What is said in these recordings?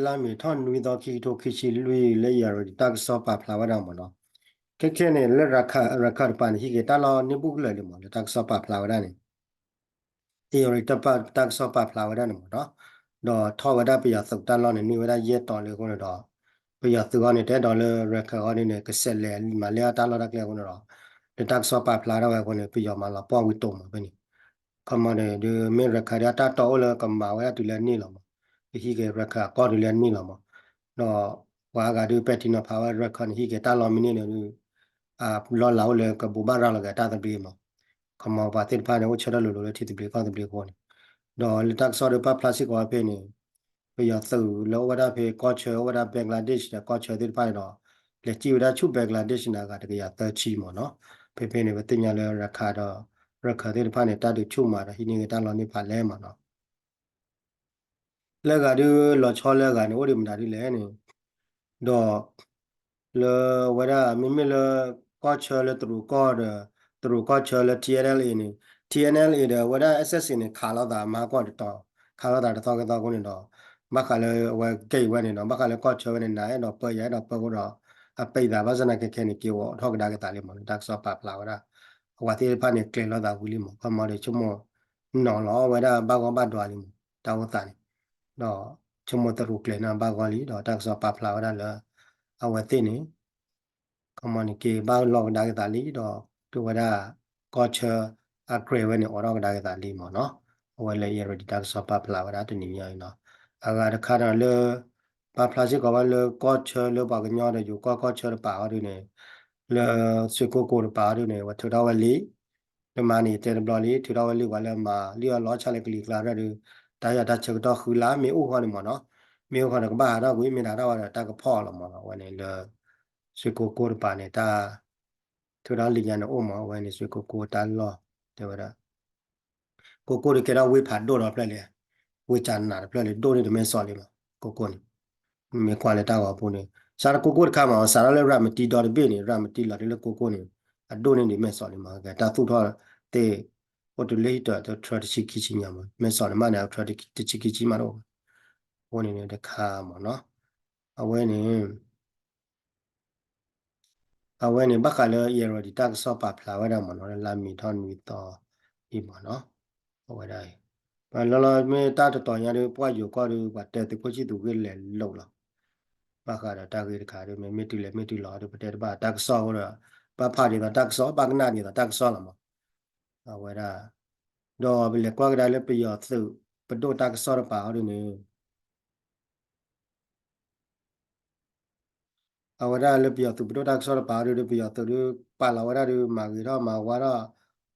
လါမ့ၤထီၣ်နွံသီ ခံကထိခံဆံလွံၢ် လၢ Irrawaddy တၢ်ကစီၣ်ပာ်ဖျါဝဲဒၣ်မ့ၢ်နီၤ. ခဲခဲန့ၣ် လၢ Rakhine တပၤန့ၣ် ဟံးက့ၤတၢ်လီၢ်န့ၢ်ဘူၣ်ကလၢာ်လံမ့ၢ် လၢတၢ်ကစီၣ်ပာ်ဖျါဝဲဒၣ်န့ၣ် Irrawaddy တၢ်ကစီၣ်ပာ်ဖျါဝဲဒၣ်န့ၣ်မ့ၢ်နီၤ. ဒီးထီၣ်ဝဲဒၣ်ပယီၤသုးတၢ်လီၢ်န့ၣ် န့ၢ်ဝဲဒၣ်ယဲၢ်တီၤလံအဃိန့ၣ်ဒီး ပယီၤသုးအီၤန့ၣ် တအဲၣ်ဒိးလၢ Rakhine အီၤဒ်န့ၣ် ကဆဲးလဲၤမၤလဲၢ်အတၢ်လီၢ်တၢ်ကျဲအဃိန့ၣ်ဒီး လၢတၢ်ကစီၣ်ပာ်ဖျါထီၣ်ဝဲအဃိန့ၣ် ပယီၤမၤလီၤပှီၢ်ဝံၤတိာ်မးဖဲန့ၣ် ခီမီန့ၣ် ဒ်မ့ၢ် Rakhine ဒ်အတၢ်တီအိၣ်လၢကမၤဝဲဒၣ်တုၤလၢန့ၢ်လီၤမး, ကဟံးက့ၤ Rakhine အကီၢ်တုၤလၢန့ၢ်လီၤမး, ဒီးပှၤအါဂၤဒ်ပဲာ်ထံနီၤဖးဝဲ Rakhine န့ၣ် ဟံးက့ၤတၢ်လီၢ်မ့ၢ်န့ၢ်န့ၣ်ဒ် လီၢ်လၤအိၣ်လၢကဘိးဘၣ်ရၤလီၤက့ၤအတၢ်သဘျ့မး, ခီမီပှၤသ့ၣ်တဖၣ်န့ၣ် အိၣ်ဆၢထၢၣ်လိၤလိၤလၢထံသဘျ့ကီၢ်သဘျ့အဃိန့ၣ်, ဒီးလၢတၢ်ကစီၣ်ဒ်ပာ်ဖျါစ့ၢ်ကီးဝဲဖဲန့ၣ် ပယီၤသုးလၢအိၣ်ဝဲဒၣ်ဖဲကီၢ်ဆၢ အိၣ်ဝဲဒၣ် Bangladesh ဒီးကီၢ်ဆၢသ့ၣ်တဖၣ်န့ၣ်ဒီး လဲၤစံၣ်ဝဲဒၣ်ဆူ Bangladesh န့ၣ် အဂၤတကယၤသၢဆံမ့ၢ်နီၤ, ဖဲဖဲန့ၣ် ပသ့ၣ်ညါလၢ Rakhine ဒီး Rakhine သ့ၣ်တဖၣ်န့ၣ် တၢ်ဒုးဆူၣ်မးဒီးဟံးန့ၢ်က့ၤတၢ်လီၢ်န့ၢ်ဖးလဲၢ်မ့ၢ်နီၤ လၢအဂၤဒ်လီၤဆီလၢအဂၤန့ၣ် အိၣ်ဒံးမတၤဒ်လဲၣ်န့ၣ်, ဒီး လၢဝဲဒၣ်မ့မ့ၢ်လၢ ကီၢ်ဆၢလၢတရူးကီၢ်ဒီး တရူးကီၢ်ဆၢလၢ T N L A န့ၣ်, T N L A ဒီးဝဲဒၣ် S S A န့ၣ် ခးလိာ်သးမၤကီၢ်တတီၤ, ခးလိာ်သးတသီကသီအဃိန့ၣ်ဒီး ဘၣ်ဃးလၢအဝဲကဲအံၤဝဲန့ၣ်ဒီး ဘၣ်ဃးလၢကီၢ်ဆၢဝဲန့ၣ် နအဲၣ်ဒိးပၢယၤအဲၣ်ဒိးပၢအဃိဒီး အပာ်သးဘၣ်ဆၣ်သနာ်က့ခဲန့ၣ် က့ၤအိးထီၣ်ကဒါက့ၤသးလံမ့ၢ် တၢ်ကစီၣ်ပာ်ဖျါဝဲဒၣ်, အဝဲသ့ၣ်တဖၣ်န့ၣ် ကျဲၤလိာ်သးဝံၤလံမ့ၢ် ခီမီဒီးဆိကမိၣ် နီၤလီၤဝဲဒၣ်ဘၣ်ဂီၢ်ဘၣ်ဒွးလံမ့ၢ် တၢ်အိၣ်သးန့ၣ်, ဒီးဆိကမိၣ်တရူးကျဲၤန့ၣ်ဘၣ်ဂီၢ်လံ ဒီးတၢ်ကစီၣ်ပာ်ဖျါဝဲဒၣ်လၢ အဝဲသ့ၣ်န့ၣ် ခီမီန့ၣ် က့ၤဘၣ်လီၤကဒါက့ၤသးလံဒီး ဒ်ဝဲဒၣ် ကီၢ်ဆၢ အကြဲးဝဲန့ၣ် အိးထီၣ်ကဒါက့ၤသးလံမ့ၢ်နီၤ, အဝဲလၢ Irrawaddy တၢ်ကစီၣ်ပာ်ဖျါဝဲဒၣ်တနံၤညါအံၤနီၤ, အဂၤတခါဒီးလၢ ပာ်ဖျါစ့ၢ်ကီးဝဲလၢကီၢ်ဆၢလၢပှၤကညီဒီးယိၤကီၢ်ကီၢ်ဆၢတပၤအီၤဒ်န့ၣ်, လၢ ဆွ့ၣ်ကိကိတပၤအီၤဒ်န့ၣ် အဝဲထုးထီၣ်ဝဲလံ လၢမၤန့ၣ်တဲတဘျီလံ ထုးထီၣ်ဝဲလံ ပှၤလၢမၤလံအီၤလီၤဆၣ်လၢကလံၤကျါရၢၢ်ဒီး တၢ်ယီၤတၢ်ဆၢကတီၢ်ဃုလါ မ့ၢ်အိၣ်ဃီန့ၣ်မ့ၢ်နီၤ, မ့ၢ်အိၣ်ဃီဒီးကဘၣ်ဟးထီၣ်ကွံာ် မ့ၢ်တဟးထီၣ်ဝဲဒီးတၢ်ကဖီၣ်လီၤမ့ၢ်နီၤ, အဝဲန့ၣ်လၢ ဆွ့ၣ်ကိကိတပၤန့ၣ် တၢ် ထုးထီၣ်လံယါန့ၣ်အိၣ်မ့ၢ် အဝဲန့ၣ် ဆွ့ၣ်ကိကိတၢ်လီၢ် တဲဝဲဒၣ် ကိကိန့ၣ်ကဲထီၣ်ဝ့ၢ်ဖးဒိၣ်ဒီးတဖျၢၣ်လံ, ဝ့ၢ်ကနၤတဖျၢၣ်လံ ဒိၣ်န့ၢ်တမဲာ်စီၤလံမး ကိကိန့ၣ်, မ့ၢ်ကွၢ်လၢတၢ်ဂီၤပူၤန့ၣ် စးထီၣ်ကိကိတခါမး စးထီၣ်လၢရၤမတံဒီတဘ့ၣ်န့ၣ် ရၤမတံလီၤတုၤလၢကိကိန့ၣ် အဒိၣ်န့ၢ်ဒံးမဲာ်စီၤလံမး ကဲတၢ်သူၣ်ထီၣ်သ့ၣ် အိၣ်တုၤလၢဟံၣ်တၢးတထြၢတဆံခံဆံညါမး မဲာ်စီၤန့ၣ်မးန့ၣ် အထြၢတဆံခံဆံမးတအိၣ်ဘၣ်, အဃိန့ၣ်န့ၣ်တခါမးနီၤ, အဝဲန့ၣ် အဝဲန့ၣ် ဘၣ်ဃးလၢ Irrawaddy တၢ်ကစီၣ်ပာ်ဖျါဝဲဒၣ်မ့ၢ်နီၤ လၢလါမ့ၤထီၣ်နွံသီအံၤမ့ၢ်နီၤ, အဝဲဒၣ်အံၤ ပှၤလီၤလီၤမ့ၢ်တၢ်တတီၤညါဒီး ပှၤယိၤကီၢ်ဒီး ပှၤတဲသုးခိၣ်ဆံၣ်သူးဂ့ၢ်လဲၤလိာ်လီၤ, ဘၣ်ဃးဒီးတၢ်ဂ့ၢ်တခါဒီး မ့မ့ၢ်တုၤလဲၤမ့ၢ်တုၤလီၤဒီး ပတဲတဘၣ်တၢ်ကစီၣ်အဃိဒီး ဘၣ်ဖးဒ်သိးတၢ်ကစီၣ် ဘၣ်ကနၣ်ဒ်သိးတၢ်ကစီၣ်လီၤမး, အဝဲဒၣ် ဒီးပလဲၤကွၢ်ကဒါလၢပယီၤသုးပဒိၣ်တၢ်ကစီၣ်တပၤအီၤဒ်န့ၣ် အဝဲဒၣ်လၢပယီၤသုးပဒိၣ်တၢ်ကစီၣ်တပၤအီၤဒ် ပယီၤသုးဒ် ပာ်လီၤဝဲဒၣ်ဒီး မၤဂ့ၤထီၣ်မၤဝါထီၣ်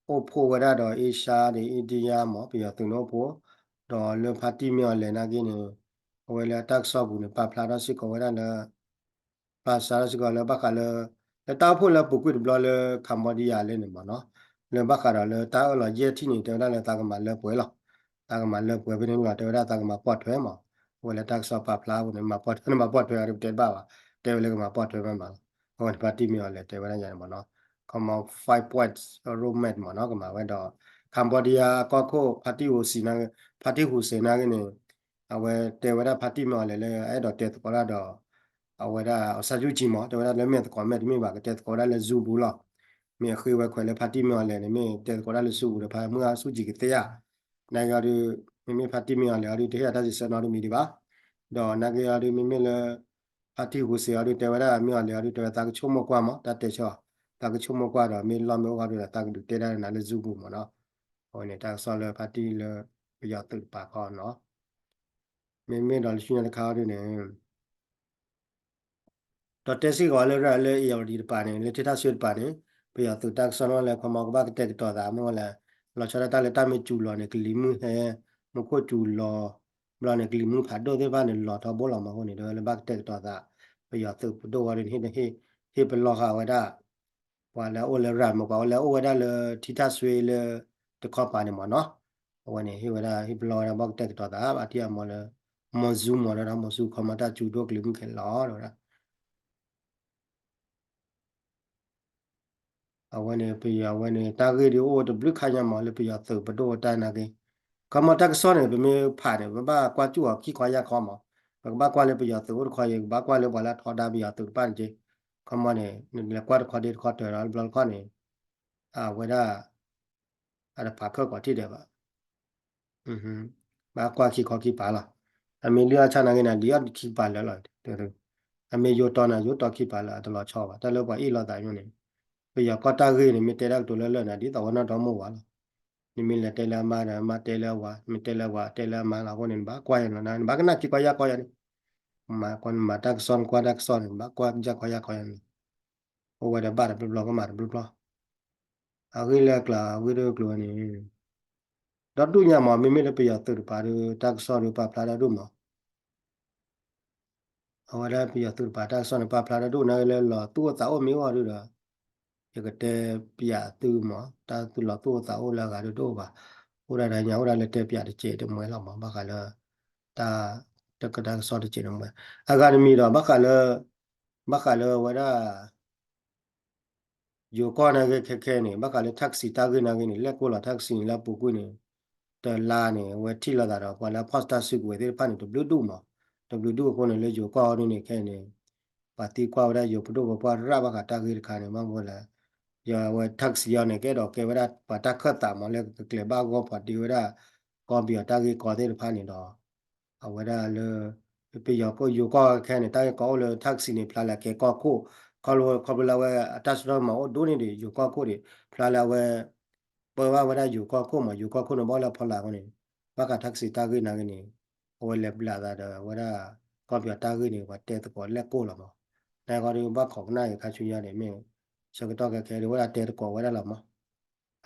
အိၣ်ဖှိၣ်ဝဲဒၣ်ဒီး Asia ဒီး India မး ပယီၤသုးန့ၣ်အိၣ်ဖှိၣ်, ဒီးလၢဖါတံၢ်မ့ၢ်အီၤလဲၣ်နာ်က့န့ၣ် အဝဲလၢအတၢ်ကစီၣ်ပူၤန့ၣ် ပာ်ဖျါထီၣ်စ့ၢ်ကီးဝဲဒၣ်လၢ ဘၣ်ဆၣ်စ့ၢ်ကီးလၢဘၣ်ဃးလၢ လၢတၢ်အိၣ်ဖှိၣ်လၢအပူၤကွံာ်တဘျီလၢ Cambodia လၢန့ၣ်မ့ၢ်နီၤ, လၢဘၣ်ဃးဒီးလၢတၢ်အၢၣ်လီၤယဲၢ်ထံၣ်န့ၣ် တဲဝဲဒၣ်လၢသးကမၤလၢပှဲၤလီၤ, သးကမၤလၢပှဲၤဖဲန့ၣ်လီၤ တဲဝဲဒၣ်သးကမၤပိာ်ထွဲမး, အဝဲလၢတၢ်ကစီၣ်ပာ်ဖျါအဃိန့ၣ် မၤပိာ်ထွဲန့ၣ်မၤပိာ်ထွဲအီၤဒီး ပတဲတဘၣ်ဘၣ်, တဲဝဲလၢကမၤပိာ်ထွဲမးမးလီၤ, အဝဲန့ၣ်ဖါတံၢ်မ့ၢ်အီၤလဲၣ် တဲဝဲဒၣ်ယၤန့ၣ်မ့ၢ်နီၤ, ခီမီ five points roadmap မ့ၢ်နီၤ ကမၤဝဲဒီး Cambodia အကီၢ်ခိၣ် ဖါတံၢ်ဟူစ့ ဖါတံၢ်ဟူစ့နာ်က့န့ၣ် အဝဲတဲဝဲဒၣ်ဖါတံၢ်မ့ၢ်အီၤလဲၣ်လၢအအဲၣ်ဒိးတဲသကိးဒၣ်ဒီး အဝဲဒၣ် အောင်ဆန်းစုကြည် မး တဲဝဲဒၣ်လၢမဲာ်သကိးမဲာ်တမ့ၢ်ဘၣ် ကတဲသကိးဝဲဒၣ်လၢ Zoom ပူၤလီၤ, မ့ၢ်အဃ့ဝဲခွဲးလၢဖါတံၢ်မ့ၢ်အီၤလဲၣ်န့ၣ် မ့ၢ်တဲသကိးဒၣ်လၢ Zoom ပူၤဒီး ဖါမုၢ်အောင်ဆန်းစုကြည် ကသ့ဧါ, နာ်က့အီၤဒီး မ့မ့ၢ်ဖါတံၢ်မ့ၢ်အီၤလဲၣ်အီၤဒီး တဟ့ၣ်အတၢ်စံးဆၢနီတမံၤဒံးဘၣ်, ဒီးနာ်က့အီၤဒီး မ့မ့ၢ်လၢ ဖါတံၢ်ဟူစ့အီၤဒီး တဲဝဲဒၣ်မ့ၢ်အီၤလဲၣ်အီၤဒီး တဲဝဲသးကဆိကမိၣ်ကွၢ်မး တၢ်တဲဆၢအီၤ, သးကဆိကမိၣ်ကွၢ်ဒီး မ့ၢ်လီၢ်မ့ၢ်အိၣ်အီၤဒီး သးကဒုးတဲဒၣ်နၤလၢ Zoom ပူၤမ့ၢ်နီၤ, အဝဲန့ၣ် တၢ်ကစီၣ်လၢဖါတံၢ်လၢ ပယီၤသုးတပၤခီနီၤ, မ့မ့ၢ်ဒီးလၢဆူညါတခါအီၤဒ်န့ၣ် ဒီးတဲစ့ၢ်ကီးလၢ လၢ Irrawaddy တပၤန့ၣ် လၢထံထၣ်စွ့တပၤန့ၣ် ပယီၤသုးတၢ်ကစီၣ်နီၤလဲၣ် ခီမီကဘၣ်ကတဲာ်ကတီၤသး မ့ၢ်ဝဲလဲၣ် လီၤဆီဒၣ်တၢ်လၢတၢ်မ့ၢ်စူၤလီၤန့ၣ် ကလံၤမုၢ်ဟဲ မူခိၣ်စူၤလီၤ ဘျီန့ၣ် ကလံၤမုၢ်ဖးဒိၣ်သ့ၣ်တဖၣ်န့ၣ် လီၤထီဘိလီၤမးအဃိန့ၣ် ဒီးလၢဘၣ်ကတဲာ်ကတီၤသး ပယီၤသုးပဒိၣ်ဝဲဒ်န့ၣ် ဟ့ၣ်ပလီၢ်ဃာ်ဝဲဒၣ် ပှၤလၢအအိၣ်လၢ ရၤမး ပှၤအိၣ်လၢအအိၣ်ဝဲဒၣ်လၢထံထၣ်စွ့လၢ တခီပၤန့ၣ်မ့ၢ်နီၤ, အဝဲန့ၣ် ဟ့ၣ်ဝဲဒၣ် ဟ့ၣ်ပလီၢ်ဝဲဒၣ် ဘၣ်ကတဲာ်ကတီၤသး ဘၣ်တံၢ်အမီၤလၢ မီၤစူၤမီၤဒီး မီၤစူၤခီမီတၢ်စူၤဒိၣ်ကလံၤမုၢ်ခဲလီၤဒီးဝဲဒၣ် အဝဲန့ၣ် ပယီၤအဝဲန့ၣ် တၢ်ဂ့ၢ်ဒ်အိၣ်တဘျုးခါညါမး လၢပယီၤသုးပဒိၣ်တၢ်နာ်က့, ခီမီတၢ်ကစီၣ်န့ၣ် ပမ့ၢ်ဖးန့ၣ် ပဘၣ်ကွၢ်စူၣ်အီၤခံခီယၢ်ခီမး, ပကဘၣ်ကွၢ်လၢပယီၤသုးအိၣ်တခီအံၤ ကဘၣ်ကွၢ်လၢပှၤလၢအထီဒါပယီၤသုးတဖၣ်န့ၣ်က့, ခီမီန့ၣ် နလဲၤကွၢ်တခီဒ့တခီတၢၤဒီးတဘျီတခီန့ၣ် အဝဲဒၣ် အတဖးခၢၣ်ကီးထံၣ်ဒဲးဘၣ် ဘၣ်ကွၢ်ခံခီခံပၤလီၤ. အမ့ၢ်လံၣ်အီၣ်ဆၣ်နာ်က့န့ၣ် လံၣ်အီၣ်ခံပၤလၢာ်လီၤ. အမ့ၢ်ယိၤတီနၤ ယိၤတီခံပၤလၢာ် အတလီၤဆီဘၣ်. တၢ်လၢပှၤအ့ၣ်လိာ်သးညိန့ၣ် ပယီၤကီၢ်တၢ်ဂ့ၢ်န့ၣ် မ့ၢ်တဲတၢ်ကတိၤလၢလၢာ်န့ၣ် ဒ်သိးဝဲနီၢ်ဒီမိၢ်ဝၤလီၤ. နမ့ၢ်လဲၤတဲလၢအမါဒီး အမါတဲလၢအဝၤ, မ့ၢ်တဲလၢအဝၤ တဲလၢအမါလီၤ. အဃိန့ၣ် နဘၣ်ကွၢ်ယၤနီၤ, နဘၣ်ကနၣ်ခံကွၢ်ယၢ်ကွၢ်ယၤန့ၣ်, မၤကွၢ် နမၤတၢ်ကစီၣ် နကွၢ်တၢ်ကစီၣ်န့ၣ် နဘၣ်ကွၢ်ယၢ်ကွၢ်ယၢ်ကွၢ်ယၤန့ၣ် အိၣ်ဝဲဒီးဘၣ်တဘျီဘျီ ကမၤတဘျီဘျီ အဂ့ၢ်လၢအကျါ အဂ့ၢ်ဒိၣ်ကျိၤဝဲန့ၣ် ဒီဒူၣ်ညါမး မ့မ့ၢ်လၢပယီၤသုးတပၤဒီး တၢ်ကစီၣ်ဒီးပာ်ဖျါဒီဒူၣ်မး အဝဲဒၣ်ပယီၤသုးတပၤတၢ်ကစီၣ်န့ၣ် ပာ်ဖျါဒီဒူၣ်နာ်က့လၢလီၤသူၣ်အိၣ်သးအိၣ်မ့ၢ်အိၣ်ဒီး ယကတဲပၠးသုမး တၢ်လီၤသူၣ်အိၣ်သးအိၣ်လၢအဂၤဒိၣ်တအိၣ်ဘၣ်. အိၣ်ဒၣ်တၢ်ညါ အိၣ်ဒၣ်လၢတဲပၠးတစဲးတမှဲလီၤမး ဘၣ်ဃးလၢ တၢ် တၢ်ကစီၣ်တစဲးတမှဲ အဂၤတမံၤဒီး ဘၣ်ဃးလၢ ဘၣ်ဃးလၢအဝဲဒၣ် ယိၤကီၢ်နာ်က့ခဲခဲန့ၣ် ဘၣ်ဃးလၢ taxi တၢ်ဂ့ၢ်နာ်က့န့ၣ် လဲၣ်ကိၢ်လီၤ taxi န့ၣ်လၢအပူၤကွံာ်န့ၣ် တလါန့ၣ် အဝဲထံၣ်လိာ်သးဒီး ပှၤလၢအဖီၣ်တၢ်စုကဝဲၤသ့ၣ်တဖၣ်န့ၣ် တဘျုးဒူၣ်မး တဘျုးဒူၣ်အဃိန့ၣ် လၢယိၤကီၢ်အီၤဒ်န့ၣ်ခဲအံၤန့ၣ် ပှၤသံကွၢ်ဝဲဒၣ်ယိၤပဒိၣ်ပပှၢ်ရၣ်ဘၣ်ဃးတၢ်ဂ့ၢ်တခါန့ၣ် ဘၣ်မနုၤလဲၣ် ယဝဲ taxi အီၤန့ၣ် ကအဲၣ်ဒိးကဲဝဲဒၣ်ပှၤတၢ်ခၢၣ်သးမး လၢကကကျဲၤဘၣ်ဂီၢ်ဖီးဒ့ဝဲဒၣ် ကီၢ်ပယီၤတၢ်ဂ့ၢ်ကီသ့ၣ်တဖၣ်န့ၣ်ဒီး အဝဲဒၣ်လၢ ပယီၤကီၢ်ယိၤကီၢ်ခဲန့ၣ် တၢ်ဂ့ၢ်ကီအိၣ်လၢ taxi န့ၣ် ဖျါလၢအကဲကီၢ်ခိၣ် ခီဖျိလၢအဝဲအတၢ်စိတၢ်ကမီၤအိၣ်ဒိၣ်န့ၢ်ဒံး ယိၤကီၢ်ခိၣ်ဒံး ဖျါလၢအဝဲ ပၢဘၣ်ဝဲဒၣ်ယိၤကီၢ်ခိၣ်မး ယိၤကီၢ်ခိၣ်န့ၣ် ဘၣ်အိၣ်လၢအဖီလာ်အဃိန့ၣ် ဘၣ်ဃး taxi တၢ်ဂ့ၢ်နာ်က့န့ၣ် အဝဲလဲၤဘျးသးဒီးဝဲဒၣ် ကီၢ်ပယီၤတၢ်ဂ့ၢ်န့ၣ် ပှၤတဲသကိးလဲၣ်ကိၢ်လီၤမး နာ်က့ဒီးဘၣ်ခိးကနၣ်အံၤခါဆူညါန့ၣ်မ့ၢ် ဆၢကတီၢ်ခဲခဲဒ်ဝဲဒၣ်တဲသကိးဝဲဒၣ်လီၤမး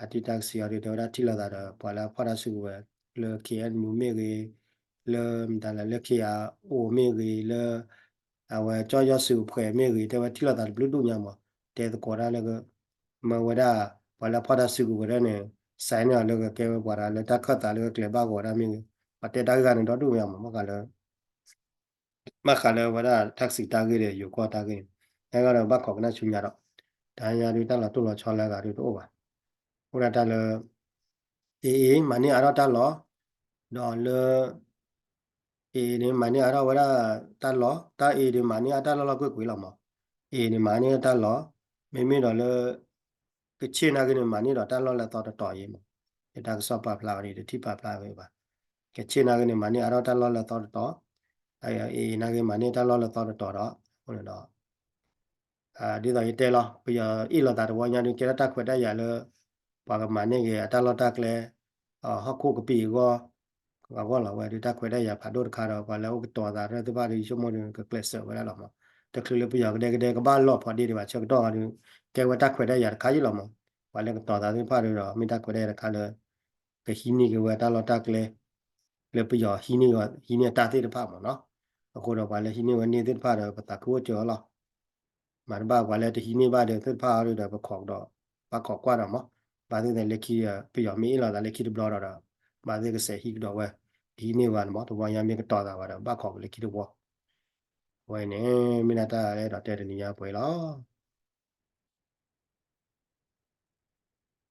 အတံၤ taxi အီၤဒ်တဲဝဲဒၣ်ထံၣ်လိာ်သးဒီး ပှၤလၢအဖီၣ်တၢ်စုကဝဲၤ လၢ KNU မ့ၢ်ဂ့ၤ လၢမတၤလဲၣ် လၢ KIO မ့ၢ်ဂ့ၤ လၢ အဝဲကၠီယီၤစုးဖှဲးမ့ၢ်ဂ့ၤ တဲဝဲထံၣ်လိာ်သးတဘျုးဒူၣ်ညါမး တဲသကိးတၢ်လၢ မၢဝဲဒၣ် ပှၤလၢအဖီၣ်တၢ်စုကဝဲၤဒၣ်န့ၣ် စဲးန့ၢ်အီၤလၢကကဲဝဲပှၤတၢ်လၢတၢ်ခၢၣ်သးလၢကကျဲၤဘၣ်ဂီၤဒၣ်မ့ၢ်ဂ့ၤ ပှၤတဲတၢ်ဂ့ၢ်ဂၤန့ၣ် ဒီဒူၣ်ညါမး ဘၣ်ဃးလၢ ဘၣ်ဃးလၢဝဲဒၣ် taxi တၢ်ဂ့ၢ်ဒီး ယိၤကီၢ်တၢ်ဂ့ၢ်န့ၣ် အဲၣ်ဒိးဘၣ်ခိးကနၣ်ဆူညါဒီး တဟါညါဒုးတၢ်လီၤတိၢ်လီၤဆီလၢအဂၤဒုးတအိၣ်ဘၣ်. အိၣ်ဒၣ်တၢ်လၢ AA မၤန့ၢ်အါထီၣ်တၢ်လီၢ် ဒီးလၢ AA န့ၣ် မၤန့ၢ်အါထီၣ်ဝဲဒၣ်တၢ်လီၢ် တၢ် AA န့ၣ် မၤန့ၢ်အါတၢ်လီၢ်လီၢ်ကွ့ၢ်ကွ့ၢ်လီၤမး. AA န့ၣ် မၤန့ၢ်တၢ်လီၢ် မ့မ့ၢ်ဒီးလၢ ကခ့ၣ်နာ်က့န့ၣ် မၤန့ၢ်ဒီးတၢ်လီၢ်လၢအသီတတီၤအံၤမး. ယတၢ်ကစီၣ်ပာ်ဖျါအီၤန့ၣ် တထံၣ်ပာ်ဖျါဝဲဘၣ်. ကခ့ၣ်နာ်က့န့ၣ် မၤန့ၢ်အါထီၣ်တၢ်လီၢ်လၢအသီတတီၤ, AA နာ်က့မၤန့ၢ်တၢ်လီၢ်လၢအသီတတီၤဒီး အဃိန့ၣ်ဒီး ဒ်သိးယတဲလီၤ ပယီၤအ့ၣ်လိာ်သးတဝီညါဒုး ကဲထီၣ်တၢ်ခွဲးတၢ်ယာ်လၢ ပှၤကမၤန့ၢ်က့ၤအတၢ်လီၢ်တၢ်ကျဲ ဟီၣ်ခိၣ်ကပံာ်အဂီၢ် အဂီၢ်လီၤဝဲဒုး တၢ်ခွဲးတၢ်ယာ်ဖးဒိၣ်တခါဒီး ပှၤလၢအအိၣ်ကတီၤသးသ့ၣ်တဖၣ်ဒုး ယဆိကမိၣ်ဒုး ကကျဲးစၢးဝဲဒၣ်လီၤမး. တချုးလၢပယီၤကဒဲကဒဲကဘၣ်လီၢ်ဖီးဒ့ဒံးဘၣ် ဆၢကတီၢ်ဒုး ကဲဝဲတၢ်ခွဲးတၢ်ယာ်တခါအံၤလီၤမး. ပှၤလၢကတီၤသးသ့ၣ်တဖၣ်ဒုးဒီး မ့ၢ်တၢ်ခွဲးတၢ်ယာ်တခါလၢ ကဟံးန့ၢ်က့ၤဝဲတၢ်လီၢ်တၢ်ကျဲ လၢပယီၤဟံးန့ၢ် ဟံးန့ၢ်အတၢ်သ့ၣ်တဖၣ်မးနီၤ. အဃိဒီးပှၤလၢဟံးန့ၢ်ဝဲန့ၢ်သ့ၣ်တဖၣ်ဒီး ပသးခုအိၣ်စၢၤအီၤလီၤ. မၤတဘၣ်ပှၤလၢတဟံးန့ၢ်ဘၣ်ဒီးသ့ၣ်တဖၣ်အီၤဒီး ပခိးကဒီး ဘၣ်ခိးကွၢ်ဒီးမး. ဘၣ်သ့ၣ်သ့ၣ်လၢခံ ပယီၤမ့ၢ်အ့ၣ်လိာ်သးလၢခံတဘျီဒီး ဘၣ်သ့ၣ်ကစဲးဟံးကဒီးဝဲ ကဟံးန့ၢ်ဝဲန့ၣ်မး. တဝီညါမ့ၢ်ကတီၤသးဝဲဒီး ဘၣ်ခိးက့ၤလၢခံတဝီ. အဝဲန့ၣ် မ့ၢ်ဒၣ်တၢ်အဲၣ်ဒိးတဲတနံၤညါပှဲၤလီၤ.